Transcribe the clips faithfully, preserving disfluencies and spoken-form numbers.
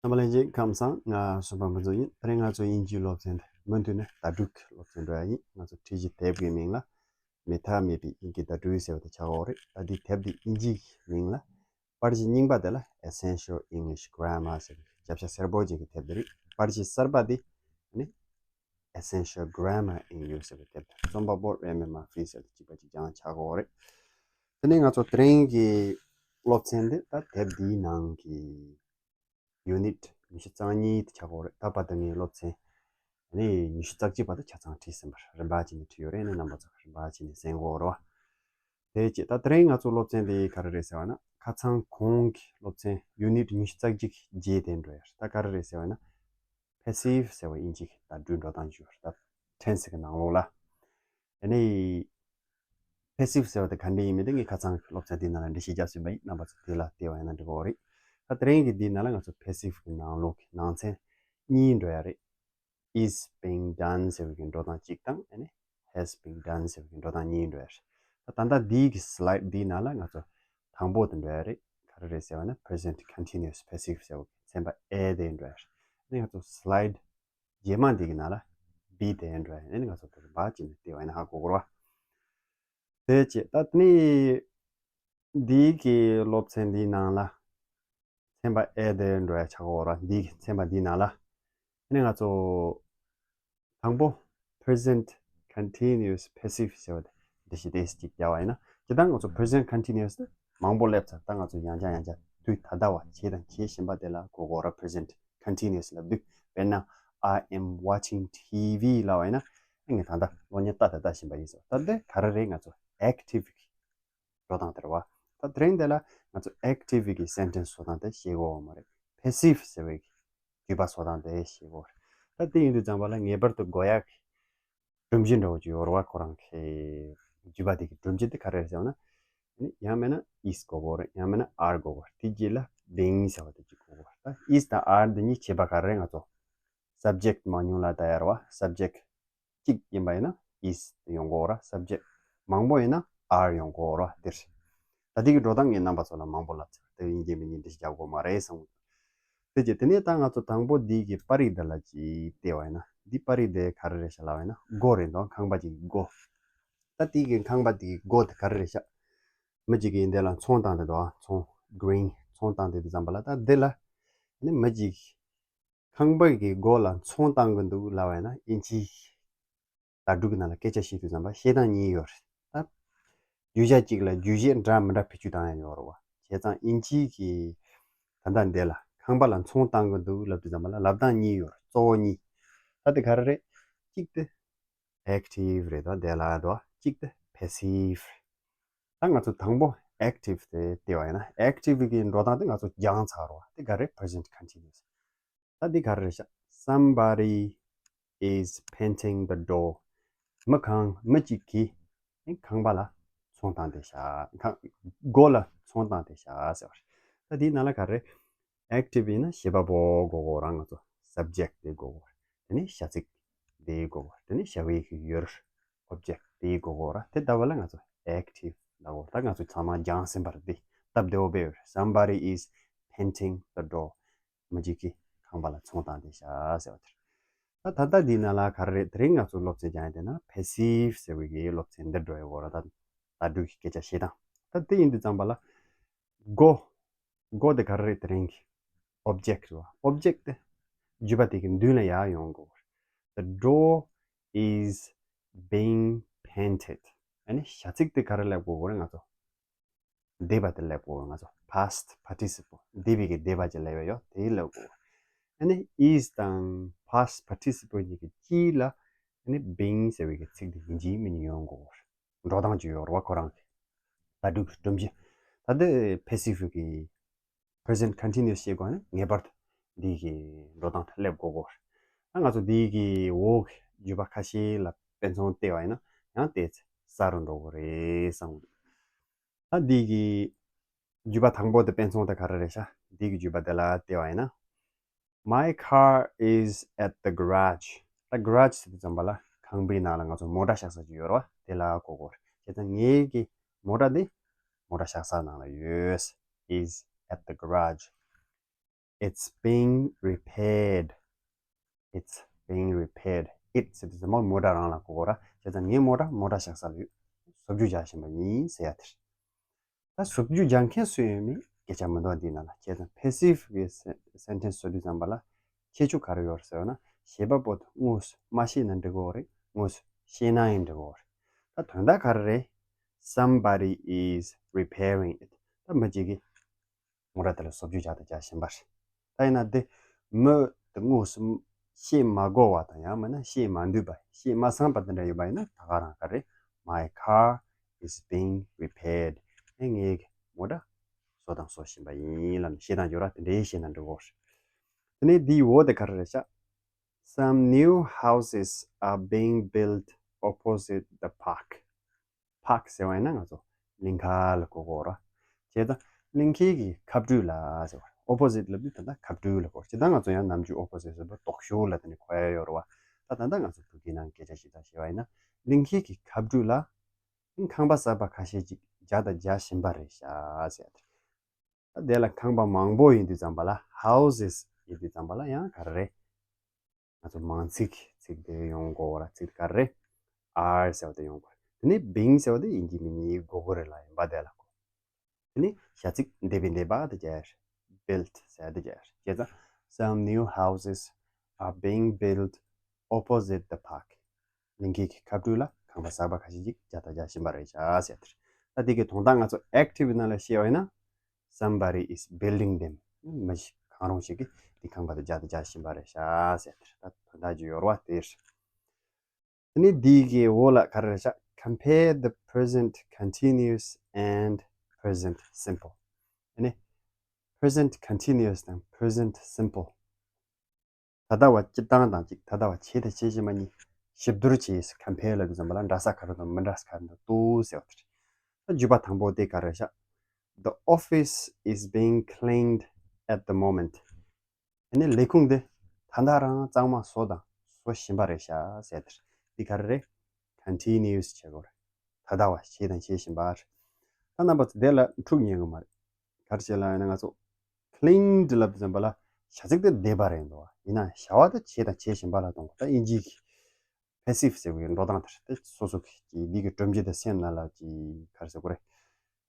རྣམ་པ་ལྷན་རྒྱས་ཁམས་བཟང་། ང་སུམ་པ་ཕུན་ཚོགས་ཡིན། དེ་རིང་ང་ཚོ་དབྱིན་ཇིའི་སློབ་ཚན་དེ་མུ་མཐུད་ནས་བརྡ་སྤྲོད་ཀྱི་སློབ་ཚན་འགྲོ་ཡ་ཡིན། ང་ཚོ་ཁྲིད་གཞི་དེབ་ཀྱི་མིང་ལ་མེད་ཐབས་མེད་པའི་དབྱིན་སྐད་བརྡ་སྤྲོད་ཟེར་བ་དེ་ཆགས་ཡོད་རེད། ད་འདི་དེབ་འདི་དབྱིན་ཇིའི་མིང་ལ་པར་གཞི་རྙིང་པ་དེ་ལ་Essential English Grammar ཟེར་བའི་རྒྱབ་ཤ་སེར་པོ་ཅན་གྱི་དེབ་དེ་རེད། པར་གཞི་གསར་པ་དེ་ནི་Essential Grammar in Use ཟེར་བའི་དེབ་དེ་རྩོམ་པ་པོ་Remy Murphy ཟེར་དེ་གཅིག་པ་གཅིག་རྐྱང་ཆགས་ཀྱི་ཡོད་རེད། དེ་ནས་ང་ཚོ་དེ་རིང་གི་སློབ་ཚན་འདི་ད་དེབ་འདིའི་ནང་གི་ཡུ་ནིཊ་ཉི་ཤུ་རྩ་གཉིས་དེ་ཆགས་ཀྱི་ཡོད་རེད། ད་བར་དུ་ངའི་སློབ་ཚན་ནི་ཉི་ཤུ་རྩ་གཅིག་བར་དུ་ཆ་ཚང་བྲིས་ཟིན་པ་རེད། རིམ་པ་བྱས་ནས་བྲིས་ཡོད་རེད། ནི་རྣམ་པ་ཚོ་རིམ་པ་བྱས་ནས་གསན་དགོས་རེད་བ། དེ་རྗེས་ད་དེ་རིང་ང་ཚོ་སློབ་ཚན་འདི་ག་རེ་རེད་ཟེར་བ་ན། ཁ་སང་གོང་གི་སློབ་ཚན་ཡུ་ནིཊ་ཉི་ཤུ་རྩ་གཅིག་རྗེས་དེ་འགྲོ་ཡ་རེད། ད་ག་རེ་རེད་ཟེར་བ་ན། Passive ཟེར་བ་དབྱིན་ཇི་གི་བརྡ་སྤྲོད་འགྲོ་སྟངས་ཅིག་ཡོད་རེད། ད་ཊེན་སི་གི་ནང་ལོགས་ལ། ཨ་ནི་Passive ཟེར་བ་དེ་ག་འདྲ་ཡིན་མིན་དེ་ངས་ཁ་སང་གི་སློབ་ཚན་དེའི་ནང་ལ་འགྲེལ་བཤད་བརྒྱབ་ཟིན་པ་ཡིན། རྣམ་པ་ཚོ་དེ་ལ་བལྟས་པ་ཡིན་ན་འགྲིག་གི་རེད། ད་དེ་རིང་གི་འདིའི་ནང་ལ་ང་ཚོ་Passive གི་ནང་ལོགས་ཀྱི་ནང་ཚན་གཉིས་འགྲོ་ཡ་རེད། Is being done ཟེར་བའི་གི་འགྲོ་སྟངས་གཅིག་དང་ཨ་ནི་Has been done ཟེར་བའི་གི་འགྲོ་སྟངས་གཉིས་འགྲོ་ཡ་རེད། ད་ད་ལྟ་འདིའི་གི་སི་ལའེ་ཌི་འདིའི་ནང་ལ་ང་ཚོ་དང་པོ་དེ་འགྲོ་ཡ་རེད། ག་རེ་རེད་ཟེར་བ་ན་Present Continuous Passive ཟེར་བའི་གི་ཚན་པ་A དེ་འགྲོ་ཡ་རེད། ཨ་ནི་ང་ཚོ་སི་ལའེ་ཌི་རྗེས་མ་འདི་གི་ནང་ལ་བི་དེ་འགྲོ་ཡ། ཨ་ནི་ང་ཚོ་དེ་རིམ་པ་བྱས་ནས་བལྟས་པ་ཡིན་ན་ཧ་གོ་གི་རེད་བ། དེ་རྗེས་ད་ནི་འདིའི་གི་སློབ་ཚན་འདིའི་ནང་ལ་ཚན་པ་ཨེ་དེ་འགྲོ་ཡ་ཆགས་ཀྱི་ཡོད་རེད། འདིའི་གི་ཚན་པ་འདིའི་ནང་ལ་ཨ་ནི་ང་ཚོ་དང་པོ་Present Continuous Passive ཟེར་བ་དེ་འདི་ཞིག་དེ་ཞིག་རྒྱག་པ་ཡིན་ན། སྤྱིར་བཏང་ང་ཚོ་Present Continuous དེ་མང་པོ་སླེབས་ཚར། ད་ང་ཚོ་ཡང་བསྐྱར་ཡང་བསྐྱར་དུས་ད་ལྟ་བ་བྱས་དང་བྱེད་བཞིན་པ་དེ་ལ་གོ་དགོས་རེད། Present Continuous ལབ་དུས་དཔེར་ན་I am watching T V ལབ་པ་ཡིན་ན་ཨ་ངས་ད་ལྟ་གློག་བརྙན་ལྟ་དང་ལྟ་བཞིན་པ་ཡིན་ཟེར། ད་འདི་ག་རེ་རེད། ང་ཚོ་Active གི་འགྲོ་སྟངས་དེ་རེད་བ། ད་དེ་རིང་འདི་ལ་ང་ཚོ་Active གི་སེན་ཊེན་སི་བཟོ་སྟངས་དེ་ཤེས་དགོས་པ་མ་རེད། Passive ཟེར་བའི་གི་བརྗོད་པ་བཟོ་སྟངས་དེ་ཤེས་དགོས་པ་རེད། ད་དེ་ཡིན་དུས་ཙམ་པ་ལ་ངེས་པར་དུ་དགོས་ཡག་གི་སྒྲོམ་གཞི་འདྲ་བོ་ཅིག་ཡོད་རེད་བ། ཁོ་རང་གི་བརྗོད་པ་དེ་གི་སྒྲོམ་གཞི་དེ་ག་རེ་རེད་ཟེར་ན། ཡང་མིན་ན་is དགོས་དགོས་རེད། ཡང་མིན་ན་are དགོས་དགོས་རེད། དེ་རྗེས་ལ་being ཟེར་བ་དེ་ཅིག་དགོས་དགོས་རེད། ད་is དང་are འདི་གཉིས་ཁྱད་པར་ག་རེ་རེད། ང་ཚོ་subject མང་ཉུང་ལ་ལྟ་ཡ་རེད་བ། Subject གཅིག་ཡིན་པ་ཡིན་ན་is དེ་ཡོང་གི་ཡོད་རེད། Subject མང་པོ་ཡིན་ན་are ཡོང་གི་ཡོད་རེད་བ། འདིར་ད་འདི་གི་འགྲོ་སྟངས་ངས་རྣམ་པ་ཚོ་ལ་མང་པོ་ལབ་ཚར། དེ་དབྱིན་སྐད་མི་སྙན་འདི་ཞིག་རྒྱག་དགོས་མ་རེད་བསམ་གི་འདུག་དེ་རྗེས་དེ་ནས་ད་ང་ཚོ་དང་པོ་འདི་གི་པར་རིས་འདི་ལ་ཅིག་བལྟས་པ་ཡིན་ན། འདི་པར་རིས་འདི་ག་རེ་རེད་ཤག་ལབ་པ་ཡིན་ན་སྒོ་རེད་འདུག་ཁང་པ་ཅིག་གི་སྒོ། ད་འདི་གི་ཁང་པ་འདི་གི་སྒོ་དེ་ག་རེ་རེད་ཤག་མི་གཅིག་གིས་འདི་ལ་ཚོང་བཏང་བསྡད་འདུག་ཚོང་། Green ཚོང་བཏང་བསྡད་དུས་ཙམ་པ་ལ། ད་འདི་ལ་ནི་མི་གཅིག་ཁང་པ་གི་སྒོ་ལ་ཚོང་བཏང་གི་འདུག་ལབ་པ་ཡིན་ན་དབྱིན་ཇིའི་བརྡ་སྤྲོད་ཀྱི་ནང་ལ་སྐད་ཆ་བཤད་དུས་ཙམ་པ་བཤད་སྟངས་གཉིས་ཡོད་རེད། ད་བརྗོད་བྱ་གཅིག་ལ་རྗོད་བྱེད་འདྲ་མི་འདྲ་བེད་སྤྱོད་བཏང་ཡ་ཡོད་རེད་བ། བྱས་ཙང་དབྱིན་ཇིའི་གི་ད་ལྟ་འདི་ལ་ཁང་པ་ལ་ཚོང་བཏང་གི་འདུག་ལབ་དུས་ཙམ་པ་ལ་ལབ་སྟངས་གཉིས་ཡོད་རེད། གཙོ་བོ་གཉིས། ད་དེ་ག་རེ་རེད། གཅིག་དེ་Active རེད་དོ། དེ་ལ་དོ། གཅིག་དེ་Passive རེད། ད་ང་ཚོ་དང་པོ་Active དེ་བལྟས་པ་ཡིན་ན། Active གི་འགྲོ་སྟངས་དེ་ང་ཚོ་སྦྱངས་ཚར་བ། དེ་ག་རེ་Present Continuous། ད་འདི་ག་རེ་རེད་ཤག Somebody is painting the door. མི་གང་མི་གཅིག་གིས་ཁང་པ་ལ་ཚོང་བཏང་བསྡད་ཤག་ཁང་སྒོ་ལ་ཚོང་བཏང་བསྡད་ཤག་ཟེར་བ་རེད། ད་འདིའི་ནང་ལ་ག་རེ། Active ཡིན་ན་བྱེད་པ་པོ་དགོས་དགོས་ར། ང་ཚོ་Subject དེ་དགོས་དགོས་ར། དེ་ནས་བྱ་ཚིག་དེ་དགོས་དགོས་ར། དེ་ནས་བྱ་བའི་གི་ཡུལ་Object དེ་དགོས་དགོས་ར། དེ་ལྟ་བུ་ལ་ང་ཚོ་Active ལབ་དགོས། ད་ང་ཚོ་ཚང་མ་སྦྱངས་ཟིན་པ་རེད། དེ་སྟབས་བདེ་བོ་དཔེ་ཡོད་རེད། Somebody is painting the door. མི་གཅིག་གིས་ཁང་པ་ལ་ཚོང་བཏང་བསྡད་ཤག་ཟེར་བ་དེ་རེད། ད་ད་ལྟ་འདིའི་ནང་ལ་ག་རེ་རེད། དེ་རིང་ང་ཚོ་སློབ་ཚན་སྦྱང་ཡ་དེ་ན་Passive ཟེར་བའི་གི་སློབ་ཚན་འདིར་འགྲོ་ཡ་ཡོད་ར། ད་བརྡ་སྤྲོད་ཀྱི་སྐད་ཆ་བཤད་སྟངས། ད་དེ་ཡིན་དུས་ཙམ་པ་ལ་སྒོ། སྒོ་དེ་ག་རེ་རེད། དེ་རིང་གི་Object རེད་བ། Object དེ་བརྗོད་པ་དེ་གི་མདུན་ལ་ཡར་ཡོང་དགོས། The door is being painted. ཨ་ནི་བྱ་ཚིག་དེ་ག་རེ་ལབ་དགོས་རེད། ང་ཚོ་བསྡད་པ་དེ་ལབ་དགོས། ང་ཚོ་Past Participle བསྡད་པའི་གི་བསྡད་པ་ཅིག་ལབ་ཡ་ཡོད། དེ་ལབ་དགོས། ཨ་ནི་Is དང་Past Participle གཉིས་ཀྱི་དཀྱིལ་ལ་ཨ་ནི་Being ཟེར་བའི་གི་ཚིག་དེ་ཡིན་གཅིག་མིན་གཉིས་ཡོང་དགོས། འགྲོ་སྟངས་ཅིག་ཡོད་རེད་བ། ཁོ་རང་གི་བརྡ་སྤྲོད་ཀྱི་སྒྲོམ་གཞི། ད་ལྟ་Passive གི་Present Continuous བྱེད་དགོས་ན་ངེས་པར་དུ་འདི་གི་འགྲོ་སྟངས་དེ་སླེབས་དགོས་ཀྱི་ཡོད་རེད། ད་ང་ཚོ་འདི་གི་འོག་གི་བརྗོད་པ་ཁ་ཤས་ལ་དཔེ་མཚོན་བལྟས་པ་ཡིན་ན་ཡང་ཏོག་ཙམ་གསལ་རུ་འགྲོ་གི་རེད་བསམ་གི་འདུག་ད་འདི་གི་བརྗོད་པ་དང་པོ་དེ་དཔེ་མཚོན་དེ་ག་རེ་རེད་ཤག་འདི་གི་བརྗོད་པ་དེ་ལ་བལྟས་པ་ཡིན་ན། My car is at the garage. ད་garage ཟེར་དུས་ཙམ་པ་ལ་ཁང་པའི་ནང་ལ་ང་ཚོ་མོ་ཊ་བཞག་ས་ཅིག་ཡོད་རེད་བ། དེ་ལ་གོ་དགོས་རེད། བྱས་ཙང་ངའི་གི་མོ་ཊ་འདི་མོ་ཊ་བཞག་ས་ནང་ལ་ཡོད། Is at the garage. It's being repaired. It's being repaired. It ཟེར་དུས་ཙམ་པ་མོ་ཊ་རང་ལ་གོ་དགོས་ར། བྱས་ཙང་ངའི་མོ་ཊ་མོ་ཊ་བཞག་ས་ལ་ཡོད། བཟོ་བཅོས་རྒྱག་བཞིན་པ་ཡིན་ཟེར་ཡ་དེ་རེད། ད་བཟོ་བཅོས་རྒྱག་མཁན་སུ་ཡོད་མེད་སྐད་ཆ་མི་འདུག་འདིའི་ནང་ལ། བྱས་ཙང་passive གི་སེན་ཊེན་སི་བཟོ་དུས་ཙམ་པ་ལ་ཁྱད་ཆོས་ག་རེ་ཡོད་རེད་ཟེར་ན། བྱེད་པ་པོ་དེ་དངོས་སུ་མ་ཤེས་ན་འགྲིག་གི་རེད། དངོས་སུ་ཤེས་ན་ཡང་འགྲིག་གི་རེད། ད་དོན་དག་ག་རེ་རེད། Somebody is repairing it. ད་མི་གཅིག་གིས་མོ་ཊ་དེ་ལ་བཟོ་བཅོས་རྒྱག་དང་རྒྱག་བཞིན་པ་རེད། ད་ཡིན་ན་དེ་མི་དེ་དངོས་སུ་ཤེས་མ་དགོས་པ་དང་ཡང་མིན་ན་ཤེས་མ་འདོད་པ། ཤེས་མ་ཚང་པ་དེ་འདྲ་ཡོད་པ་ཡིན་ན་ད་ག་རང་ག་རེ། My car is being repaired. ཨེ་ངའི་མོ་ཊ་བཟོ་དང་བཟོ་བཞིན་པ་ཡིན་ལབ་ནས་བཤད་སྟངས་ཡོད་ར། དེ་འདྲའི་བཤད་ན་འགྲིག་གོ། དེ་ནས་འདིའི་འོག་དེ་ག་རེ་རེད་ཤག Some new houses are being built opposite the park. Park ཟེར་བ་ཡིན་ན་ང་ཚོ་གླིང་ཁ་ལ་གོ་གོ་ར། བྱས་ཙང་གླིང་ཁའི་གི་ཁ་སྤྲོད་ལ་ཟེར་བ། Opposite ལབ་དུས་ད་ལྟ་ཁ་སྤྲོད་ལ་གོ། བྱས་ཙང་ང་ཚོ་ཡང་ནམ་རྒྱུན་opposite ཟེར་བ་ལྡོག་ཕྱོགས་ལ་དེ་ནི་གོ་ཡ་ཡོད་རེད་བ། ད་ད་ལྟ་ང་ཚོ་བོད་སྐད་ནང་སྐད་ཆ་ཞིག་ད་བཤད་པ་ཡིན་ན། གླིང་ཁའི་གི་ཁ་སྤྲོད་ལ་ཁང་པ་གསར་པ་ཁ་ཤས་ཅིག་རྒྱག་དང་རྒྱག་བཞིན་པ་རེད་ཤག་ཟེར་ཡ་དེ། ད་དེ་ལ་ཁང་པ་མང་པོ་ཡིན་དུས་ཙམ་པ་ལ། Houses ཡིན་དུས་ཙམ་པ་ལ་ཡང་ག་རེ་རེད། ང་ཚོ་མང་ཚིག་ཚིག་དེ་ཡོང་དགོས་ར། ཚིག་ག་རེ་རེད། Are ཟེར་བ་དེ་ཡོང་དགོས། དེ་ནས་being ཟེར་བ་དེ་ཡིན་གཅིག་མིན་གཉིས་དགོས་ཀྱི་རེད་ལ། ཡིན་པ་དེ་ལ་གོ། དེ་ནས་བྱ་ཚིག་འདས་པའི་འདས་པ་དེ་རྒྱག་ཡ་རེད། Built ཟེར་ཡ་དེ་རྒྱག་ཡ་རེད། བྱས་ཙང་some new houses are being built opposite the park. གླིང་ཁའི་གི་ཁ་སྤྲོད་ལ་ཁང་པ་གསར་པ་ཁ་ཤས་ཅིག་རྒྱག་དང་རྒྱག་བཞིན་པ་རེད་ཤག་ཟེར་ཡ་དེ་རེད། ད་དེ་གི་དོན་དག་ང་ཚོ་active ནང་ལ་བཤད་པ་ཡིན་ན། Somebody is building them. མི་ཞིག་གང་རུང་ཞིག་གིས་འདི་ཁང་པ་དེ་རྒྱག་དང་རྒྱག་བཞིན་པ་རེད་ཤག་ཟེར་ཡ་དེ་རེད། ད་དོན་དག་ཅིག་ཡོད་རེད་བ་དེ་རེད། དེ་ནས་འདི་གི་འོག་ལ་ག་རེ་རེད་ཤག Compare the present continuous and present simple. དེ་ནས་present continuous དང་present simple. ད་ལྟ་བ་སྤྱིར་བཏང་དང་གཅིག་ད་ལྟ་བ་བྱས་དང་བྱེད་བཞིན་པ་གཉིས་གཤིབ་བསྡུར་བྱས། Compare ལབ་དུས་ཙམ་པ་ལ་འདྲ་ས་ག་རེ་དང་མི་འདྲ་ས་ག་རེ་འདུག་ཟེར་བ་དེ་རེད། ད་བརྗོད་པ་དང་པོ་དེ་ག་རེ་རེད་ཤག The office is being cleaned at the moment. ཨ་ནི་ལས་ཁུངས་དེ་ད་ལྟ་རང་གཙང་མ་བཟོ་དང་བཟོ་བཞིན་པ་རེད་ཤག་ཟེར་དེ་རེད། འདི་ག་རེ་རེད། Continuous བྱེད་དགོས་རེད། ད་ལྟ་བ་བྱས་དང་བྱེད་བཞིན་པ་རེད། ད་རྣམ་པ་ཚོ་དེ་ལ་འཁྲུག་ཉན་གི་མ་རེད། ག་རེ་བྱས་ལབ་ཡིན་ན་ང་ཚོ་cleaned ལབ་དུས་ཙམ་པ་ལ་བྱ་ཚིག་དེ་འདས་པ་རེད་འདུག་བ། ཡིན་ན་བྱ་བ་དེ་བྱས་དང་བྱེད་བཞིན་པ་ལ་གཏོང་དགོས། ད་དབྱིན་ཇིའི་གི་passive ཟེར་བའི་འགྲོ་སྟངས་དེ་རེད། དེ་སོ་སོ་གི་འདི་གི་སྒྲོམ་གཞི་དེ་སེམས་ནང་ལ་གི་ག་རེ་ཟེར་དགོས་རེད།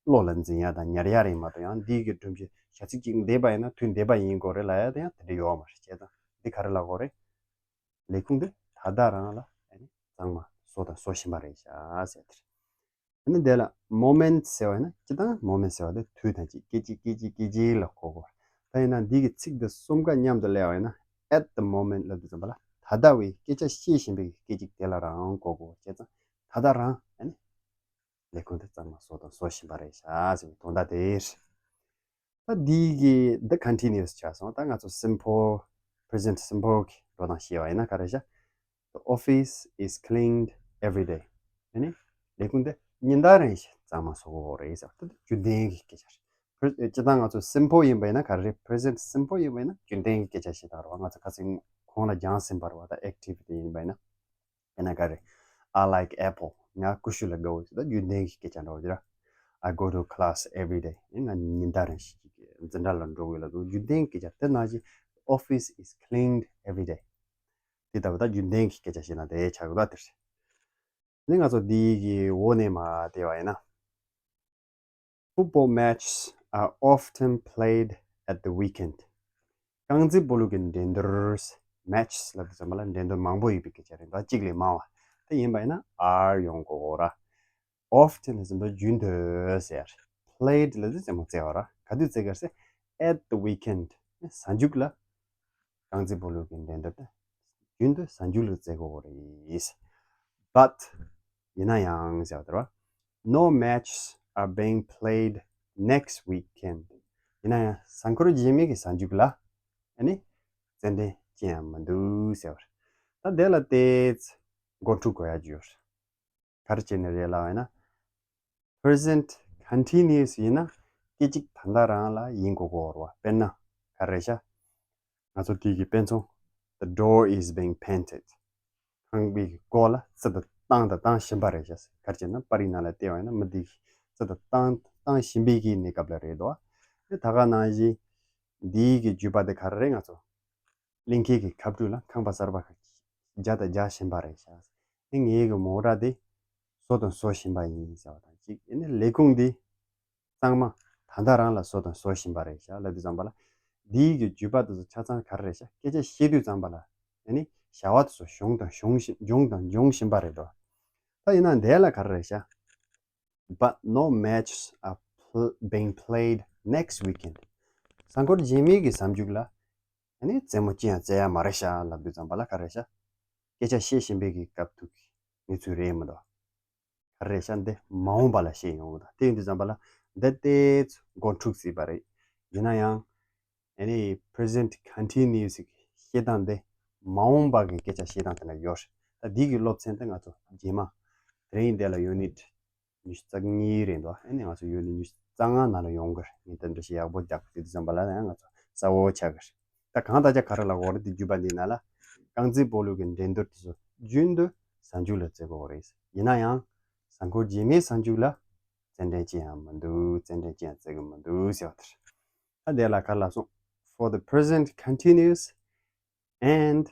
བློ་ལ་འཛིན་ཡ་དང་ཉར་ཡ་རེད་མ་གཏོགས། ཡང་འདི་གི་སྒྲོམ་གཞི་བྱ་ཚིག་ཅིག་འདས་པ་ཡིན་ན་དུས་འདས་པ་ཡིན་དགོས་རེད་ལབ་ཡ་དེ་ཡང་དེ་འདྲ་ཡོད་མ་རེད། བྱས་ཙང་འདི་ག་རེ་ལབ་དགོས་རེད། ལས་ཁུངས་དེ་ད་ལྟ་རང་ལ་ཨ་ནི་གཙང་མ་བཟོ་དང་བཟོ་བཞིན་པ་རེད་ཤག་ཟེར་དེ་རེད། ཨ་ནི་དེ་ལ་moment ཟེར་བ་ཡིན་ན་སྤྱིར་བཏང་moment ཟེར་བ་དེ་དུས་དང་གཅིག་སྐད་ཅིག་སྐད་ཅིག་སྐད་ཅིག་ལ་གོ་དགོས། ད་ཡིན་ན་འདི་གི་ཚིག་འདི་གསུམ་ཀ་མཉམ་དུ་སླེབས་པ་ཡིན་ན་at the moment ལབ་དུས་ཙམ་པ་ལ་ད་ལྟ་བའི་སྐད་ཆ་བཤད་བཞིན་པའི་སྐད་ཅིག་དེ་ལ་རང་གོ་དགོས། བྱས་ཙང་ད་ལྟ་རང་ཨ་ནི་ལས་ཁུངས་དེ་གཙང་མ་བཟོ་དང་བཟོ་བཞིན་པ་རེད་ཤག་ཟེར་བའི་དོན་དག་དེ་རེད། ད་འདི་གི་the continuous ཆགས་སོང་། ད་ང་ཚོ་simple, present simple གི་འགྲོ་སྟངས་བཤད་པ་ཡིན་ན་ག་རེ་བྱ། The office is cleaned every day. ཨ་ནི་ལས་ཁུངས་དེ་ཉིན་ལྟར་རང་གཙང་མ་བཟོ་དགོས་རེད་ཟེར་བ་དེ་རྒྱུན་ལྡན་གྱི་སྐད་ཆ་རེད། སྤྱིར་བཏང་ང་ཚོ་simple ཡིན་པ་ཡིན་ན་ག་རེ་རེད། present simple ཡིན་པ་ཡིན་ན་རྒྱུན་ལྡན་གྱི་སྐད་ཆ་ཞིག་དང་རེད་བ། ང་ཚོ་ཁ་སང་གོང་ལ་སྦྱངས་ཟིན་པ་རེད་བ། ད་active དེ་ཡིན་པ་ཡིན་ན། དཔེར་ན་ག་རེ། I like apple. ང་ཀུ་ཤུ་ལ་དགའ་བོ་ཟེར། ད་རྒྱུན་ལྡན་གྱི་སྐད་ཆ་འདྲ་བོ་ཅིག་ར། I go to class every day. ང་ཉིན་ལྟར་རང་ཞིག་འཛིན་གྲྭ་ལ་འགྲོ་དགོས་ལ་འདུག་རྒྱུན་ལྡན་གྱི་སྐད་ཆ་དེ་ནང་བཞིན། Office is cleaned every day. དེ་ལྟ་བུ་ད་རྒྱུན་ལྡན་གྱི་སྐད་ཆ་ཞིག་ན་དེ་ཆགས་ཡོད་ད་དེ་རེད། ནི་ང་ཚོ་འདི་གི་འོག་ནས་མར་བལྟས་པ་ཡིན་ན། Football matches are often played at the weekend. རྐང་རྩེད་སྤོ་ལོ་གི་འགྲན་བསྡུར། Matches ལབ་དུས་ཙམ་པ་ལ་འགྲན་བསྡུར་མང་པོ་ཡོད་པའི་སྐད་ཆ་རེད། ད་གཅིག་ལས་མང་བ། དེ་ཡིན་པ་ཡིན་ན་are ཡོང་དགོས་ར། Often ལ་ཟིན་པ་རྒྱུན་དུ་ཟེར། Played ལ་ཟིན་རྩེད་མོ་རྩེ་བ་ར། ག་དུས་རྩེ་གར་ཟེར། At the weekend གཟའ་མཇུག་ལ། རྐང་རྩེད་སྤོ་ལོ་གི་འགྲན་བསྡུར་དེ་རྒྱུན་དུ་གཟའ་མཇུག་ལ་རྩེ་དགོས་རེད། But ཡིན་ན་ཡང་ཟེར་བ་དེ་རེད་བ། No matches are being played next weekend. ཡིན་ན་ཡང་གཟའ་འཁོར་རྗེས་མའི་གི་གཟའ་མཇུག་ལ་ཨ་ནི་རྩེད་འགྲན་ཅི་ཡང་མི་འདུག་ཟེར་བ་རེད། ད་དེ་ལ་བལྟས་མགོ་འཁྲུག་དགོས་ཡ་ཅིག་ཡོད་རེད། ག་རེ་བྱས་ནས་རེད་ལབ་ཡིན་ན། Present continuous ཡིན་ན་སྐད་ཅིག་ད་ལྟ་རང་ལ་ཡིན་དགོས་ཀྱི་ཡོད་རེད་བ། དཔེར་ན་ག་རེ་བྱ། ང་ཚོ་དེ་གི་དཔེ་མཚོན། The door is being painted. ཁང་པའི་གི་སྒོ་ལ་རྩི་དང་བཏང་དང་བཏང་བཞིན་པ་རེད་བྱ། ག་རེ་བྱས་ན་པར་རིས་ནང་ལ་བལྟས་པ་ཡིན་ན་མི་དེ་གི་རྩི་དང་བཏང་བཏང་བཞིན་པའི་གི་གནས་སྐབས་ལ་རེད་དོ། ད་ག་ནང་བཞིན། འདིའི་གི་བརྒྱུད་པ་དེ་ག་རེ་རེད། ང་ཚོ་གླིང་གེ་གི་ཁབ་ཏུ་ལ་ཁང་པ་གསར་པ་རྒྱག་དང་རྒྱག་བཞིན་པ་རེད་ཤག་ཨེ་ངའི་གི་མོ་ཊ་དེ་བཟོ་དང་བཟོ་བཞིན་པ་ཡིན་ཟེར་བ་དང་གཅིག་ཨེ་ནི་ལས་ཁུངས་འདི་གཙང་མ་ད་ལྟ་རང་ལ་བཟོ་དང་བཟོ་བཞིན་པ་རེད་ཤག་ལབ་དུས་ཙམ་པ་ལ། འདིའི་གི་བརྒྱུད་པ་དེ་ཚོ་ཆ་ཚང་ག་རེ་རེད་ཤག་སྐད་ཆ་བཤད་དུས་ཙམ་པ་ལ་ཨེ་ནི་བྱ་བ་དེ་ཚོ་བྱུང་དང་འབྱུང་བཞིན་འབྱུང་དང་འབྱུང་བཞིན་པ་རེད་དོ། ད་ཡིན་ན་འདས་ལ་ག་རེ་རེད་ཤག But no matches are pl- being played next weekend. གཟའ་འཁོར་རྗེས་མའི་གི་གཟའ་མཇུག་ལ་ཨ་ནི་རྩེད་མོ་ཅི་ཡང་རྩེ་ཡ་མ་རེད་ཤག་ལབ་དུས་ཙམ་པ་ལ་ག་རེ་ཤག་སྐད་ཆ་བཤད་བཞིན་པའི་གི་སྐབས་དུ་གི་གནས་ཚུལ་རེད་མི་འདུག་ག་རེ་ཤག་འདི་མ་འོངས་པ་ལ་བཤད་ཡོང་གི་འདུག་དེ་ཡིན་དུས་ཙམ་པ་ལ་འདི་ལྟས་མགོ་འཁྲུག་སྲིད་པ་རེད། ཡིན་ན་ཡང་ཨ་ནི་present continuous གི་བཤད་སྟངས་འདི་མ་འོངས་པ་གི་སྐད་ཆ་བཤད་སྟངས་དེ་འདྲ་ཡོད་རེད། ད་འདི་གི་སློབ་ཚན་དེ་ང་ཚོ་རྗེས་མ་དེ་རིང་འདི་ལ་ཡུ་ནིཊ་ཉི་ཤུ་རྩ་གཉིས་རེད་འདུག་ཨ་ནི་ང་ཚོ་ཡུ་ནིཊ་ཉི་ཤུ་རྩ་ལྔ་ནང་ལ་ཡོང་གི་རེད། ངས་དེ་འདྲ་ཞིག་ཡག་པོ་རྒྱག་གི་དུས་ཙམ་པ་ལ་ཡང་ང་ཚོ་གསལ་བོ་ཆགས་ཀྱི་རེད། ད་གང་ལྟར་ཀྱང་ག་རེ་ལབ་དགོས་རེད། དེ་བརྒྱུད་པ་འདིའི་ནང་ལ་རྐང་རྩེད་སྤོ་ལོ་གི་འགྲན་བསྡུར་དེ་ཚོ་རྒྱུན་དུ་གཟའ་མཇུག་ལ་རྩེ་དགོས་རེད། ཡིན་ན་ཡང་གཟའ་འཁོར་རྗེས་མའི་གཟའ་མཇུག་ལ་རྩེད་འགྲན་ཅི་ཡང་མི་འདུག་རྩེད་འགྲན་ཅི་ཡང་རྩེ་གི་མི་འདུག་ཟེར་བ་དེ་རེད། ད་དེ་ལ་ག་རེ་ལབ་སོང་། For the present continuous and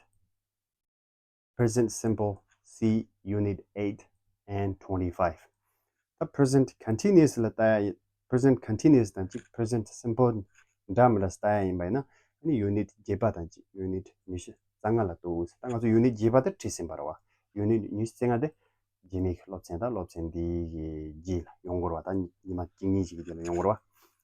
present simple, see unit eight and twenty-five. ད་present continuous ལ་ལྟ་ཡ་ཡིན། present continuous དང་གཅིག་present simple འདྲ་མི་འདྲ་ལྟ་ཡ་ཡིན་པ་ཡིན་ན་ཨ་ནི་ཡུ་ནིཊ་བརྒྱད་པ་དང་གཅིག་ཡུ་ནིཊ་ཉི་ཤུ་རྩ་ལྔ་ལ་ལྟོས། ད་ང་ཚོ་ཡུ་ནིཊ་བརྒྱད་པ་དེ་ཁྲིད་ཟིན་པ་རེད་བ། ཡུ་ནིཊ་ཉི་ཤུ་རྩ་ལྔ་དེ་རྗེས་མའི་སློབ་ཚན་དང་སློབ་ཚན་འདིའི་རྗེས་ལ་ཡོང་དགོས་རེད་བ། ད་ཉི་མ་གཅིག་གཉིས་ཤིག་གི་རྗེས་ལ་ཡོང་དགོས་རེད་བ།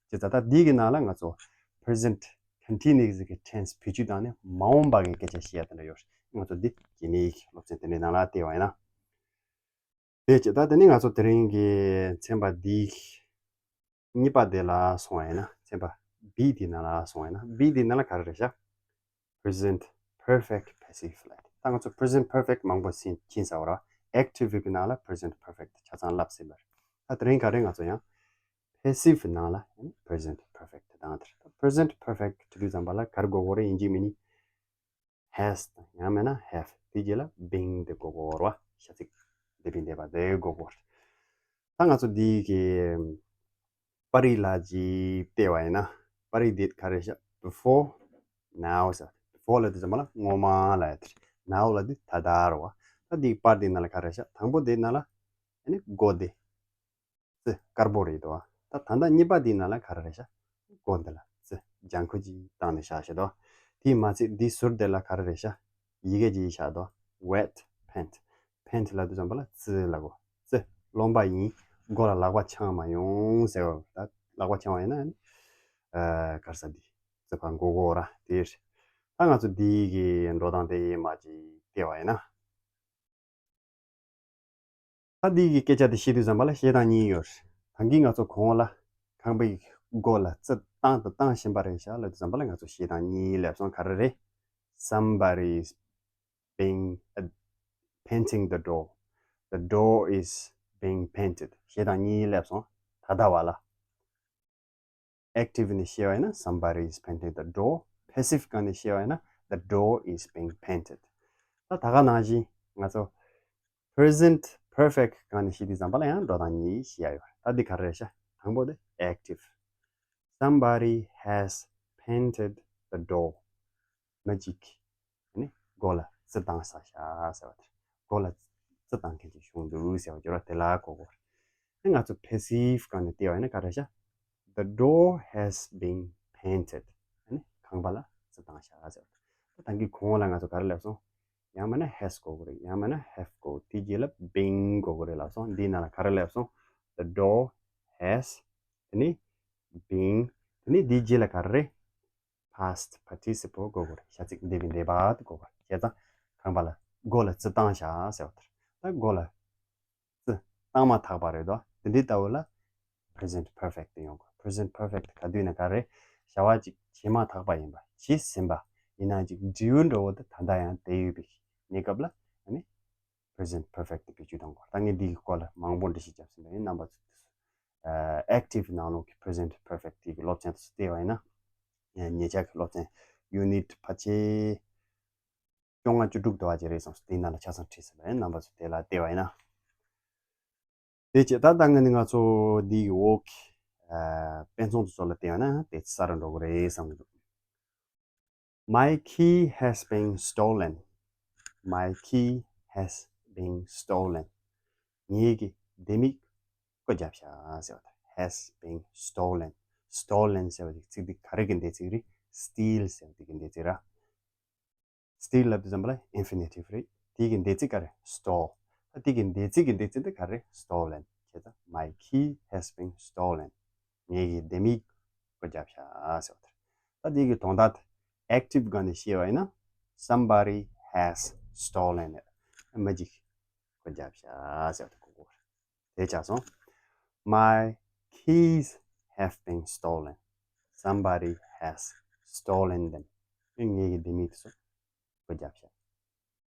བྱས་ཙང་ད་འདི་གི་ནང་ལ་ང་ཚོ་present continuous གི་tense བེད་སྤྱོད་བཏང་ནས་མ་འོངས་པ་གི་སྐད་ཆ་བཤད་ཡ་དེ་འདྲ་ཡོད་རེད། ང་ཚོ་འདི་རྗེས་མའི་སློབ་ཚན་དེ་འདྲའི་ནང་ལ་བལྟས་པ་ཡིན་ན། དེ་བྱས་ད་དེ་ནི་ང་ཚོ་དེ་རིང་གི་ཚན་པ་འདི་གཉིས་པ་དེ་ལ་སོང་བ་ཡིན་ན། ཚན་པ་B དེ་ནང་ལ་སོང་བ་ཡིན་ན། B དེ་ནང་ལ་ག་རེ་རེད་ཤག present perfect passive ལབ། ད་ང་ཚོ་present perfect མང་པོ་ཟིན་ཕྱིན་ཚར་བ་རེད། active གི་ནང་ལ་present perfect ཆ་ཚང་བསླབས་ཟིན་པ་རེད། ད་དེ་རིང་ག་རེ་ང་ཚོ་ཡང་passive ནང་ལ་present perfect དང་དེར་present perfect དེ་དུས་ཙམ་པ་ལ་ག་རེ་དགོས་དགོས་རེད། ཡིན་གཅིག་མིན་གཉིས་has དང་ཡང་མིན་ན་have དེ་རྗེས་ལ་been དེ་དགོས་དགོས་རེད་བ། བྱ་ཚིག་འདས་པའི་འདས་པ་དེ་དགོས་དགོས་རེད། ད་ང་ཚོ་འདི་གི་པར་རིས་ལ་ཅིག་བལྟས་པ་ཡིན་ན། པར་རིས་འདི་ག་རེ་ཤག before, now ཟེར། before ལབ་དུས་ཙམ་པ་ལ་སྔོན་མ་ལབ་ཡ་དེ་རེད། now ལབ་དུས་ད་ལྟ་རེད་བ། ད་འདི་པར་འདི་ནང་ལ་ག་རེ་ཤག་དང་པོ་འདི་ནང་ལ་ཨ་ནི་go འདི་རྩི་དཀར་པོ་རེད་དོ། ད་ད་ལྟ་གཉིས་པ་འདི་ནང་ལ་ག་རེ་རེད་ཤག go འདི་ལ་རྩི་ལྗང་ཁུ་ཅིག་བཏང་ནས་བཞག་ཤག་དོ། དེས་མ་ཚད་འདི་ཟུར་འདི་ལ་ག་རེ་རེད་ཤག་ཡི་གེ་ཅིག་བཞག་དོ། wet paint. paint ལབ་དུས་ཙམ་པ་ལ་རྩི་ལབ་གོ། རྩི་རློན་པ་ཡིན། མགོ་ལ་ལག་པ་འཆང་མ་ཡོང་ཟེར་བ། ད་ལག་པ་འཆང་བ་ཡིན་ན་ཨ་ནི་ཨ་ག་རེ་ཟེར་འདི་རྩི་བ་མགོ་སྐོར་ར་དེ་རེད། ད་ང་ཚོ་འདི་གི་འགྲོ་སྟངས་དེ་ཡིན་མ་ཅིག་བལྟས་པ་ཡིན་ན། ད་འདི་གི་སྐད་ཆ་དེ་བཤད་དུས་ཙམ་པ་ལ་བཤད་སྟངས་གཉིས་ཡོད་རེད། ད་གིན་ང་ཚོ་གོང་ལ་ཁང་པའི་སྒོ་ལ་རྩི་བཏང་དང་བཏང་བཞིན་པ་རེད་ཤག་ལབ་དུས་ཙམ་པ་ལ་ང་ཚོ་བཤད་སྟངས་གཉིས་སླེབས་སོང་། ག་རེ་རེད། Somebody is being uh, painting the door. The door is being painted. བཤད་སྟངས་གཉིས་སླེབས་སོང་། ད་ལྟ་བ་ལ། active ནས་བཤད་པ་ཡིན་ན་somebody is painting the door. passive སྒང་ནས་བཤད་པ་ཡིན་ན་the door is being painted. ད་ད་ག་ནང་བཞིན་ང་ཚོ་present perfect སྒང་ནས་བཤད་དུས་ཙམ་པ་ལ་ཡང་འགྲོ་སྟངས་གཉིས་བཤད་ཡ་ཡོད། ད་འདི་ག་རེ་རེད་ཤག་དང་པོ་དེ་active. Somebody has painted the door. མི་གཅིག་གིས་ནི་སྒོ་ལ་རྩི་བཏང་ས་ཤག་ཟེར་བ་དེ། སྒོ་ལ་རྩི་བཏང་མཁན་ཅིག་བྱུང་འདུག་ཟེར་བ་སྦྱོར་བ་དེ་ལ་གོ་དགོས་རེད། ཨ་ང་ཚོ་passive སྒང་ནས་བལྟས་པ་ཡིན་ན་ག་རེ་ཤག The door has been painted. ཨ་ནི་ཁང་པ་ལ་རྩི་བཏང་ཤག་ཟེར་བ་དེ། ད་ད་གིན་གོང་ལ་ང་ཚོ་ག་རེ་ལབ་སོང་། ཡང་མིན་ན་has གོ་དགོས་རེད། ཡང་མིན་ན་have གོ། དེ་རྗེས་ལ་been གོ་དགོས་རེད་ལབ་སོང་། འདིའི་ནང་ལ་ག་རེ་ལབ་སོང་། The door has དེ་ནི་been དེ་ནི་འདིའི་རྗེས་ལ་ག་རེ་རེད། past participle གོ་དགོས་རེད། བྱ་ཚིག་འདས་པའི་འདས་པ་དེ་གོ་དགོས་རེད། བྱས་ཙང་ཁང་པ་ལ་སྒོ་ལ་རྩི་བཏང་ཤག་ཟེར་བ་དེ་རེད། ད་སྒོ་ལ་རྩི་བཏང་མ་ཐག་པ་རེད་དོ། དེ་འདྲའི་ལྟ་བུ་ལ་present perfect དེ་ཡོང་དགོས། present perfect ག་དུས་ན་ག་རེ་བྱ་བ་ཅིག་བྱེད་མ་ཐག་པ་ཡིན་པ། བྱས་ཟིན་པ་ཡིན་ན་ཅིག་འབྲས་བུ་འདྲ་བོ་དེ་ད་ལྟ་ཡང་བསྡད་ཡོད་པའི་གནས་སྐབས་ལ་ཨ་ནི་present perfect དེ་བེད་སྤྱོད་གཏོང་དགོས། ད་ངས་འདི་གི་སྐོར་ལ་མང་པོ་འགྲེལ་བཤད་བརྒྱབ་ཟིན་པ་ཡིན། རྣམ་པ་ཚོས་active ནང་ལོགས་ཀྱི་present perfect དེ་གི་སློབ་ཚན་དེ་ཚོ་བལྟས་པ་ཡིན་ན། ཉེ་ཆར་གྱི་སློབ་ཚན་unit ཕལ་ཆེར་བཅོ་ལྔ་བཅུ་དྲུག་དེ་བ་ཅིག་རེད་བསམ་སོང་། དེའི་ནང་ལ་ཆ་ཚང་བྲིས་ཟིན་པ་ཡིན། རྣམ་པ་ཚོ་དེ་ལ་བལྟས་པ་ཡིན་ན། དེ་བྱས་ད་ལྟ་ངས་ནི་ང་ཚོ་འདི་གི་འོག་གི་དཔེ་མཚོན་དེ་ཚོ་ལ་བལྟས་པ་ན་དེ་ཚོ་གསར་རུ་འགྲོ་གི་རེད་བསམ་གི་འདུག My key has been stolen. My key has been stolen. ངེད་ཀྱི་ལྡེ་མིག་རྐོ་བརྒྱབ་ཤག་ཟེར་བ་དང་། has been stolen. stolen ཟེར་བ་དེ་ཚིག་འདི་ག་རེ་གི་འདས་ཚིག་རེད། steal ཟེར་བ་དེ་གི་འདས་ཚིག་ར། steal ལབ་དུས་ཙམ་པ་ལ་infinitive རེད། དེ་གི་འདས་ཚིག་ག་རེ། stole. ད་དེ་གི་འདས་ཚིག་གི་འདས་ཚིག་འདི་ག་རེ། stolen བྱས་ཙང་། My key has been stolen. ངེད་ཀྱི་ལྡེ་མིག་རྐོ་བརྒྱབ་ཤག་ཟེར་བ་དང་། ད་དེ་གི་དོན་དག་དེ་active སྒང་ནས་བཤད་པ་ཡིན་ན། Somebody has stolen it. མི་གཅིག་རྐོ་བརྒྱབ་ཤག་ཟེར་བ་དེ་གོ་དགོས་རེད། དེ་ཆགས་སོང་། My keys have been stolen. Somebody has stolen them. ངེད་ཀྱི་ལྡེ་མིག་དེ་ཚོ་རྐོ་བརྒྱབ་ཤག་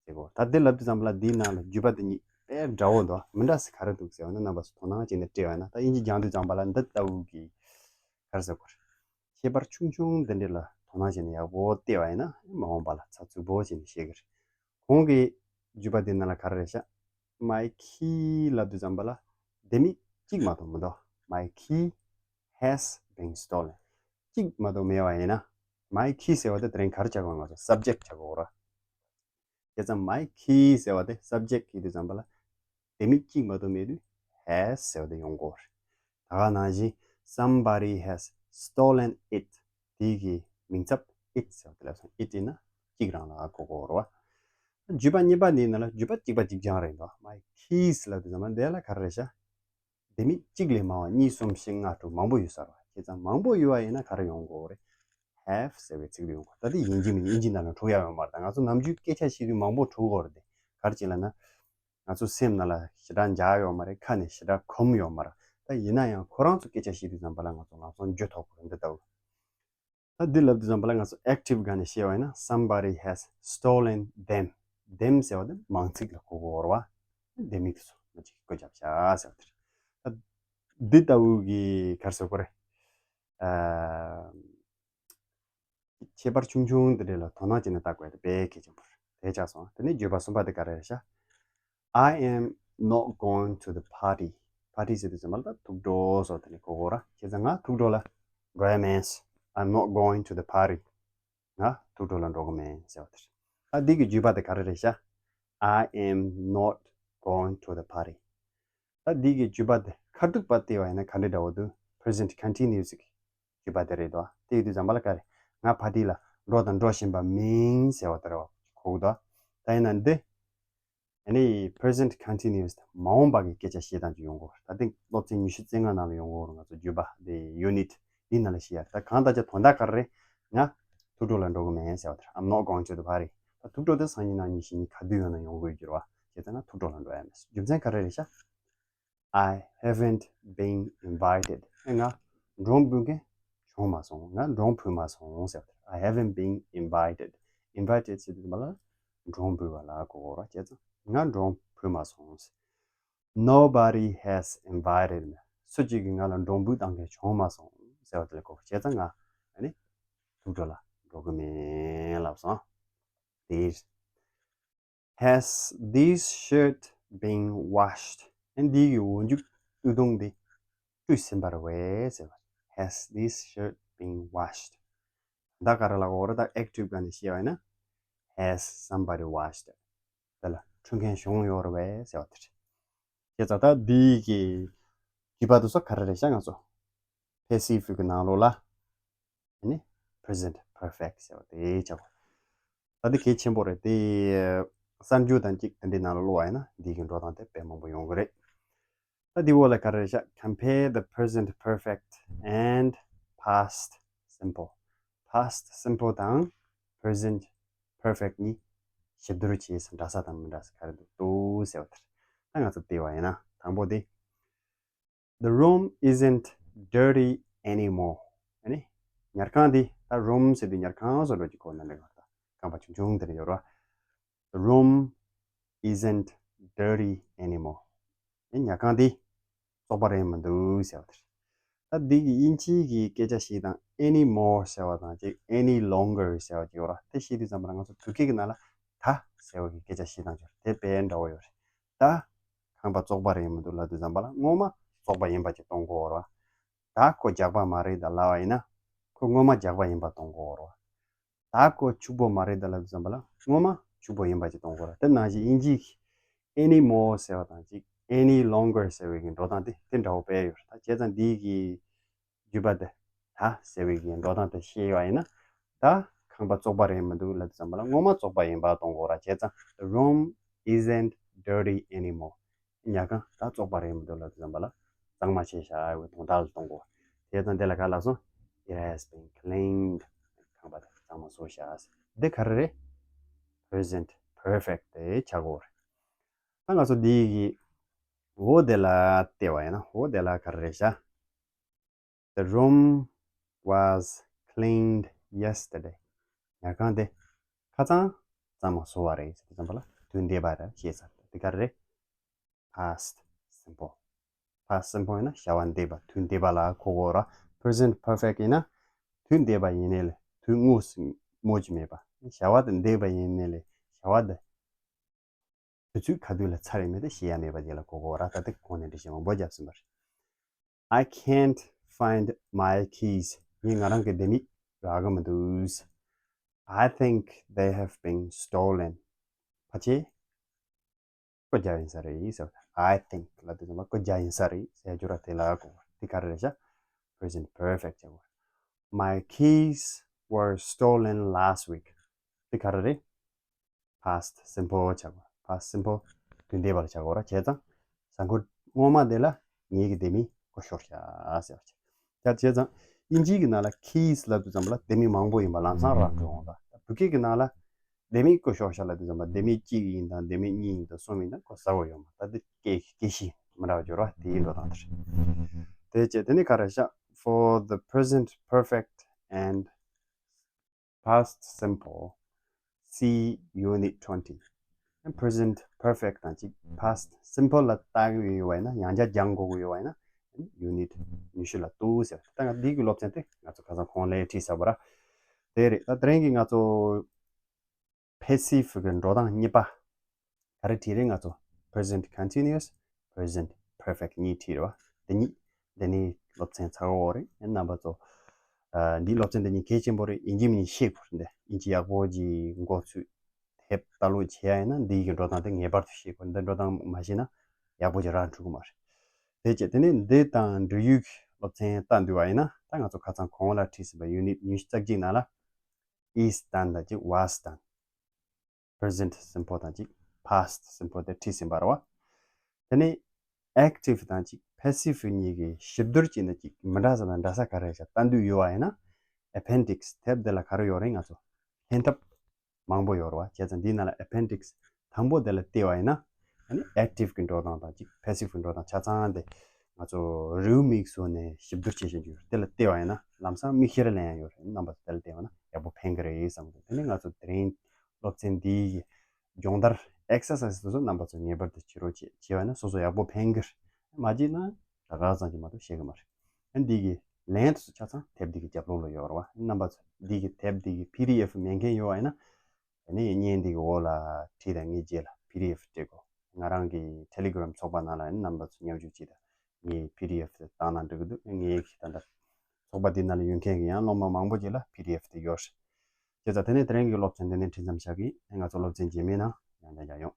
ཟེར་གོ། ད་འདི་ལབ་དུས་ཙམ་པ་ལ་འདིའི་ནང་ལ་བརྗོད་པ་དེ་གཉིས་དཔེ་འདྲ་བོ་འདུག་མི་འདྲ་ས་ག་རེ་འདུག་ཟེར་བ་ན། རྣམ་པ་ཚོ་དོ་སྣང་བྱས་ནས་བལྟས་པ་ཡིན་ན། ད་དབྱིན་ཇི་སྦྱང་དུས་ཙམ་པ་ལ་འདི་ལྟ་བུ་གི་ག་རེ་ཟེར་དགོས་རེད། ཁྱད་པར་ཆུང་ཆུང་འདི་འདྲ་ལ་དོ་སྣང་བྱས་ནས་ཡག་པོ་བལྟས་པ་ཡིན་ན། མ་འོངས་པ་ལ་ཚགས་ཚུད་པོ་བྱས་ནས་ཤེས་ཀྱི་རེད། གོང་གི་བརྗོད་པ་འདི་ནང་ལ་ག་རེ་རེད་ཤག My key ལབ་དུས་ཙམ་པ་ལ་ལྡེ་མིག་གཅིག་མ་གཏོགས་མི་འདུག My key has been stolen. གཅིག་མ་གཏོགས་མེད་པ་ཡིན་ན། My key ཟེར་བ་དེ་དེ་རིང་ག་རེ་ཆགས་དགོས། ང་ཚོ་subject ཆགས་དགོས་ར། བྱས་ཙང་My key ཟེར་བ་དེ་subject ཡིན་དུས་ཙམ་པ་ལ་ལྡེ་མིག་གཅིག་མ་གཏོགས་མེད་དུས་has ཟེར་བ་དེ་ཡོང་དགོས་རེད། ད་ག་ནང་བཞིན་somebody has stolen it. དེ་གི་མིང་ཚབ་it ཟེར་བ་དེ་ལབ་སོང་། it ཡིན་ན་གཅིག་རང་ལ་གོ་དགོས་རེད་བ། བརྗོད་པ་གཉིས་པ་འདི་ནང་ལ་བརྗོད་པ་གཅིག་པ་གཅིག་རྐྱང་རེད་འདུག My keys ལབ་དུས་ཙམ་པ་འདི་ལ་ག་རེ་རེད་ཤག་ལྡེ་མིག་གཅིག་ལས་མང་བ་གཉིས་གསུམ་བཞི་ལྔ་དྲུག་མང་པོ་ཡོད་ས་རེད་བ། བྱས་ཙང་མང་པོ་ཡོད་པ་ཡིན་ན་ག་རེ་ཡོང་དགོས་རེད། have ཟེར་བའི་ཚིག་དེ་ཡོང་དགོས། ད་དེ་དབྱིན་ཇི་མིན་དབྱིན་ཇི་ནང་ལ་འཁྲུག་ཡག་ཡོད་མ་རེད། ད་ང་ཚོ་ནམ་རྒྱུན་སྐད་ཆ་བཤད་དུས་མང་པོ་འཁྲུག་གི་ཡོད་རེད་དེ། ག་རེ་བྱས་ལབ་ན། ང་ཚོ་སེམས་ནང་ལ་ཞེ་དྲག་འཇགས་ཡོད་མ་རེད། ཁ་ནས་ཞེ་དྲག་གོམས་ཡོད་མ་རེད། ད་ཡིན་ན་ཡང་ཁོ་རང་ཚོ་སྐད་ཆ་བཤད་དུས་ཙམ་པ་ལ་ང་ཚོ་ལམ་སང་འགྱོད་ཐོག་གི་རེད། འདི་ལྟ་བུ། ད་འདི་ལབ་དུས་ཙམ་པ་ལ་ང་ཚོ་active སྒང་ནས་བཤད་པ་ཡིན་ན། Somebody has stolen them. them ཟེར་བ་དེ་མང་ཚིག་ལ་གོ་དགོས་རེད་བ། ལྡེ་མིག་དེ་ཚོ་མི་གཅིག་གིས་རྐོ་བརྒྱབ་ཤག་ཟེར་བ་དེ་རེད། ད་འདི་ལྟ་བུ་གི་ག་རེ་ཟེར་དགོས་རེད། ཨ། ཁྱད་པར་ཆུང་ཆུང་འདི་འདྲ་ལ་དོ་སྣང་བྱས་ནས་ལྟ་དགོས་ཡ་དེ་དཔེ་གལ་ཆེན་པོ་རེད། དེ་ཆགས་སོང་། དེ་ནས་བརྗོད་པ་གསུམ་པ་དེ་ག་རེ་རེད་ཤག I am not going to the party. party ཟེར་དུས་ཙམ་པ་ལ་ད་ཐུགས་སྤྲོ་སོགས་དེ་ནས་གོ་དགོས་ར། བྱས་ཙང་ང་ཐུགས་སྤྲོ་ལ་འགྲོ་ཡ་མེད། I'm not going to the party. ང་ཐུགས་སྤྲོ་ལ་འགྲོ་གི་མེད་ཟེར་བ་དེ་རེད། ད་འདི་གི་བརྗོད་པ་དེ་ག་རེ་རེད་ཤག I am not going to the party. ད་འདི་གི་བརྗོད་པ་དེ་ཁ་ཐུག་པ་བལྟས་པ་ཡིན་ན་ག་འདྲ་འདྲ་བོ་འདུག present continuous གི་བརྗོད་པ་དེ་རེད་དོ། དེ་ཡིན་དུས་ཙམ་པ་ལ་ག་རེ། ང་party ལ་འགྲོ་དང་འགྲོ་བཞིན་པ་མིན་ཟེར་བ་དེ་རེད་བ། གོ་གི་འདུག་ད་ཡིན་ན་འདི། ཨ་ནི་present continuous མ་འོངས་པ་གི་སྐད་ཆ་བཤད་སྟངས་ཅིག་ཡོང་གི་ཡོད་རེད། ད་ཐེངས་སློབ་ཚན་ཉི་ཤུ་རྩ་ལྔ་ནང་ལ་ཡོང་གི་ཡོད་རེད། ང་ཚོ་བརྗོད་པ་དེ་unit འདི་ནང་ལ་བཤད་ཡ་རེད། ད་གང་ལྟར་ཀྱང་དོན་དག་ག་རེ་རེད། ང་ཐུགས་སྤྲོ་ལ་འགྲོ་གི་མེད་ཟེར་བ་དེ་རེད། I'm not going to the party. ད་ཐུགས་སྤྲོ་དེ་སང་ཉིན་གནངས་ཉིན་གཞེས་ཉིན་ག་དུས་ཡོང་ན་ཡོང་གི་ཡོད་རེད་བ། བྱས་ཙང་ང་ཐུགས་སྤྲོ་ལ་འགྲོ་ཡ་མེད། རྒྱུ་མཚན་ག་རེ་རེད་ཤག I haven't been invited. ཨེ། ང་མགྲོན་འབོད་མཁན་བྱུང་མ་སོང་། ང་མགྲོན་ཕུལ་མ་སོང་ཟེར་བ་དེ། I haven't been invited. invited ཟེར་དུས་ཙམ་པ་ལ་མགྲོན་འབོད་པ་ལ་གོ་དགོས་རེད། བྱས་ཙང་ང་མགྲོན་ཕུལ་མ་སོང་ཟེར། Nobody has invited me. སུ་གཅིག་གིས་ང་ལ་མགྲོན་འབོད་བཏང་མཁན་བྱུང་མ་སོང་ཟེར་བ་དེ་ལ་གོ། བྱས་ཙང་ང་ཨ་ནི་ཐུགས་སྤྲོ་ལ་འགྲོ་གི་མེད་ལབ་སོང་། དེ། Has this shirt been washed? ཨ་ནི་འདི་གི་འོག་འཇུག་སྟོད་ཐུང་འདི་བཀྲུས་ཟིན་པ་རེད་པས་ཟེར་བ། Has this shirt been washed? ད་ག་རེ་ལབ་དགོས་རེད། ད་active སྒང་ནས་བཤད་པ་ཡིན་ན། Has somebody washed it? དེ་ལ་བཀྲུ་མཁན་བྱུང་ཡོད་རེད་པས་ཟེར་བ་དེ་རེད། བྱས་ཙང་ད་འདི་གི་བརྗོད་པ་དེ་ཚོ་ག་རེ་རེད་ཤག་ང་ཚོ་passive གི་ནང་ལོགས་ལ། ཨ་ནི་present perfect ཟེར་བ་དེ་ཆགས་པ། ད་འདི་གལ་ཆེན་པོ་རེད་དེ། གསར་འགྱུར་དང་གཅིག་དེ་འདྲའི་ནང་ལ་ཀློག་པ་ཡིན་ན་འདི་གི་འགྲོ་སྟངས་དེ་དཔེ་མང་པོ་ཡོང་གི་རེད། ད་འདི་འོག་ལ་ག་རེ་རེད་ཤག Compare the present perfect and past simple. past simple དང་present perfect གཉིས་ཞིབ་བསྡུར་བྱས་ཙང་འདྲ་ས་དང་མི་འདྲ་ས་ག་རེ་འདུག་ཟེར་བ་དེ་རེད། ད་ང་ཚོ་བལྟས་པ་ཡིན་ན་དང་པོ་དེ། The room isn't dirty anymore. ཨ་ནི་ཉལ་ཁང་འདི། ད་room ཟེར་དུས་ཉལ་ཁང་བཟོ་འདྲ་ཅིག་གོ་ན་འདྲ་གི་རེད། ད་ཁང་པ་ཆུང་ཆུང་དེ་འདྲ་ཡོད་རེད་བ། The room isn't dirty anymore. ཨ་ནི་ཉལ་ཁང་འདི་བཙོག་པ་རེད་མི་འདུག་ཟེར་བ་དེ་རེད། ད་འདི་གི་དབྱིན་ཇིའི་གི་སྐད་ཆ་བཤད་སྟངས་any more ཟེར་བ་དང་གཅིག any longer ཟེར་བ་ཅིག་ཡོད་རེད། དེ་བཤད་དུས་ཙམ་པ་ལ་ང་ཚོ་བོད་སྐད་ཀྱི་ནང་ལ་ད་ཟེར་བ་གི་སྐད་ཆ་བཤད་སྟངས་ཅིག་ཡོད་རེད། དེ་དཔེ་འདྲ་བོ་ཡོད་རེད། ད་ཁང་པ་བཙོག་པ་རེད་མི་འདུག་ལབ་དུས་ཙམ་པ་ལ་སྔོན་མ་བཙོག་པ་ཡིན་པ་ཅིག་གཏོང་དགོས་རེད་བ། ད་ཁོ་རྒྱགས་པ་མ་རེད་ད་ལབ་པ་ཡིན་ན། ཁོ་སྔོན་མ་རྒྱགས་པ་ཡིན་པ་གཏོང་དགོས་རེད་བ། ད་ཁོ་ཕྱུག་པོ་མ་རེད་ད་ལབ་དུས་ཙམ་པ་ལ་སྔོན་མ་ཕྱུག་པོ་ཡིན་པ་ཅིག་གཏོང་དགོས་ར། དེ་ནང་བཞིན་དབྱིན་ཇིའི་གི་any more ཟེར་བ་དང་ཅིག any longer ཟེར་བའི་གི་འགྲོ་སྟངས་དེ་དེ་འདྲ་བོ་དཔེ་ཡོད་རེད། ད་བྱས་ཙང་འདིའི་གི་བརྒྱུད་པ་དེ་ད་ཟེར་བའི་གི་འགྲོ་སྟངས་དེ་ཤེས་ཡོད་པ་ཡིན་ན། ད་ཁང་པ་བཙོག་པ་རེད་མི་འདུག་ལབ་དུས་ཙམ་པ་ལ་སྔོན་མ་བཙོག་པ་ཡིན་པ་གཏོང་དགོས་ར། བྱས་ཙང་the room isn't dirty anymore. ཉལ་ཁང་ད་བཙོག་པ་རེད་མི་འདུག་ལབ་དུས་ཙམ་པ་ལ་གཙང་མ་བྱས་བཞག་ཡོད་དོན་དག་ལ་གཏོང་དགོས། བྱས་ཙང་དེ་ལ་ག་ལབ་སོང་། It has been cleaned. ཁང་པ་དེ་གཙང་མ་བཟོས་བཞག་འདི་ག་རེ་རེད། Present perfect དེ་ཆགས་ཀྱི་ཡོད་རེད། ད་ང་ཚོ་འདི་གི་འོ་དེ་ལ་བལྟས་པ་ཡིན་ན་འོ་དེ་ལ་ག་རེ་རེད་ཤག The room was cleaned yesterday. ཉལ་ཁང་དེ་ཁ་སང་གཙང་མ་བཟོས་པ་རེད་ཟེར་དུས་ཙམ་པ་ལ་དུས་འདས་པ་རེད་ཤག་ཟེར། དེ་ག་རེ་རེད། Past simple. Past simple ཡིན་ན་བྱ་བ་འདས་པ་དུས་འདས་པ་ལ་གོ་དགོས་ར། Present perfect ཡིན་ན་དུས་འདས་པ་ཡིན་ནའི་ལས་དུས་དངོས་སུ་སྨོས་ཀྱི་མེད་པ། བྱ་བ་དེ་འདས་པ་ཡིན་ནའི་ལས་བྱ་བ་དེ་དུས་ཚོད་ག་དུས་ལ་ཚར་ཡོད་མེད་དེ་ཤེས་ཡ་མེད་པ་དེ་ལ་གོ་དགོས་ར། ད་དེ་གོང་ནས་འགྲེལ་བཤད་མང་པོ་བརྒྱབ་ཟིན་པ་རེད། I can't find my keys. ངས་ང་རང་གི་ལྡེ་མིག་རག་གི་མི་འདུག I think they have been stolen. ཕལ་ཆེར་བཀོད་རྒྱ་ཡིན་ས་རེད་ཟེར། I think ལབ་དུས་ཙམ་པ་བཀོད་རྒྱ་ཡིན་ས་རེད་ཟེར་རྒྱུ་ར། དེ་ལ་གོ་དེ་ག་རེ་རེད་ཤག Present perfect བྱ་དགོས། My keys were stolen last week. དེ་ག་རེ་རེད། Past simple བྱ་དགོས། Past simple དུས་འདས་པ་ལ་བྱ་དགོས་ར། བྱས་ཙང་གཟའ་འཁོར་སྔོན་མ་དེ་ལ་ངེད་ཀྱི་ལྡེ་མིག་ཁོ་ཤོར་ཤག་ཟེར་བ་བྱས། ད་བྱས་ཙང་དབྱིན་ཇིའི་གི་ནང་ལ་keys ལབ་དུས་ཙམ་པ་ལ་ལྡེ་མིག་མང་པོ་ཡིན་པ་ལམ་སང་རག་འགྲོ་འོང་། ད་བོད་སྐད་ཀྱི་ནང་ལ་ལྡེ་མིག་ཁོ་ཤོར་ཤག་ལབ་དུས་ཙམ་པ་ལྡེ་མིག་གཅིག་ཡིན་དང་ལྡེ་མིག་གཉིས་ཡིན་དང་གསུམ་ཡིན་དང་ཁོ་ཟ་བོ་ཡོད་མ། ད་དེ་སྐད་སྐད་གཤིས་མི་འདྲ་བ་འགྱུར་བ་དེའི་འགྲོ་སྟངས་དེ་རེད། དེ་བྱས་དེ་ནི་ག་རེ་ཤག For the present perfect and past simple, see unit twenty. Present perfect དང་གཅིག past simple ལ་ལྟ་གི་ཡོད་པ་ཡིན་ན། ཡང་བསྐྱར་སྦྱང་དགོས་ཀྱི་ཡོད་པ་ཡིན་ན། unit ཉི་ཤུ་ལ་གཏུགས་ཟེར། ད་ང་འདི་གི་སློབ་ཚན་དེ་ང་ཚོ་ཁ་སང་གོང་ལ་ཁྲིད་ཚར་བ་ར། དེ་རེད། ད་དེ་རིང་གི་ང་ཚོ་passive གི་འགྲོ་སྟངས་གཉིས་པ། ག་རེ་བྲིས་རེད། ང་ཚོ་present continuous, present perfect གཉིས་བྲིས་རེད་བ། འདི་གཉིས་འདི་ནི་སློབ་ཚན་ཚ་བོ་རེད། རྣམ་པ་ཚོ་ཨ་འདིའི་སློབ་ཚན་འདི་གཉིས་གལ་ཆེན་པོ་རེད། ཡིན་གཅིག་མིན་གཅིག་ཤེས་དགོས་རེད། འདི་ཡིན་གཅིག་ཡག་པོ་ཅིག་མགོ་ཚོས་དེབ་ལྟ་ཀློག་བྱེད་ཡ་ཡིན་ན་འདི་ཡི་གི་འགྲོ་སྟངས་དེ་ངེས་པར་དུ་ཤེས་དགོས། འདི་འགྲོ་སྟངས་མ་ཤེས་ན་ཡག་པོ་ཅིག་རག་འགྲོ་གི་མ་རེད། དེ་བྱས་དེ་ནས་འདི་དང་འབྲེལ་ཡོད་ཀྱི་སློབ་ཚན་ལྟ་འདོད་པ་ཡིན་ན། ད་ང་ཚོ་ཁ་སང་གོང་ལ་བྲིས་ཟིན་པ་unit ཉི་ཤུ་རྩ་གཅིག་ནང་ལ་is done དང་གཅིག was done, present simple དང་གཅིག past simple དེ་བྲིས་ཟིན་པ་རེད་བ། དེ་ནས་active དང་གཅིག passive གཉིས་ཀྱི་ཞིབ་བསྡུར་བྱས་ན་གཅིག་མི་འདྲ་ས་དང་འདྲ་ས་ག་རེ་ཞིག་ལྟ་འདོད་ཡོད་པ་ཡིན་ན། Appendix དེབ་འདི་ལ་ག་རེ་ཡོད་རེད། ང་ཚོ་ལྷན་ཐབས་མང་པོ་ཡོད་རེད་བ། བྱས་ཙང་འདིའི་ནང་ལ་appendix དང་པོ་དེ་ལ་བལྟས་པ་ཡིན་ན། ཨ་ནི་active གི་འགྲོ་སྟངས་དང་གཅིག passive གི་འགྲོ་སྟངས་ཆ་ཚང་དེ་ང་ཚོ་རེའུ་མིག་བཟོས་ནས་ཞིབ་བསྡུར་བྱེད་བཞིན་ཡོད། དེ་ལ་བལྟས་པ་ཡིན་ན་ལམ་སང་མིག་ཤེལ་ལེན་ཡ་ཡོད་རེད། རྣམ་པ་ཚོ་དེ་ལ་བལྟས་པ་ན་ཡག་པོ་ཕན་གི་རེད་བསམ་གི་འདུག་དེ་ནས་ང་ཚོ་དེ་རིང་སློབ་ཚན་འདིའི་སྦྱོང་བརྡར་exercise དེ་ཚོ་རྣམ་པ་ཚོ་ངེས་པར་དུ་བྱེད་རོགས་བྱེད། བྱས་པ་ཡིན་ན་སོ་སོ་ཡག་པོ་ཕན་གི་རེད། མ་བྱས་ན་ད་ག་ཙམ་གྱིས་མ་གཏོགས་ཤེས་གི་མ་རེད། ཨ་འདི་གི་ལན་དེ་ཚོ་ཆ་ཚང་དེབ་འདི་གི་རྒྱབ་ལོགས་ལ་ཡོད་རེད་བ། རྣམ་པ་ཚོ་འདི་གི་དེབ་འདི་གི་PDF མེད་མཁན་ཡོད་པ་ཡིན་ན། དེ་ནས་བརྙན་འདི་གི་འོག་ལ་བྲིས་དང་ངའི་རྗེས་ལ་PDF སྤྲད་དགོས། ང་རང་གི་Telegram ཚོགས་པ་ནང་ལ་ཡིན་རྣམ་པ་ཚོ་མཉམ་ཞུགས་བྱེད་དང་། ངའི་PDF དེ་བཏང་ན་འགྲིག་གི་འདུག་ངའི་གི་ད་ལྟ་ཚོགས་པ་འདི་ནང་ལ་ཡོད་མཁན་གི་ཡང་སློབ་མ་མང་པོ་ཅིག་ལ་PDF དེ་ཡོད་རེད། བྱས་ཙང་དེ་ནས་དེ་རིང་གི་སློབ་ཚན་འདི་ནས་ཁྲིད་མཚམས་བཞག་གི། ང་ཚོ་སློབ་ཚན་རྗེས་མའི་ནང་ཡང་བསྐྱར་མཇལ་ཡོང་།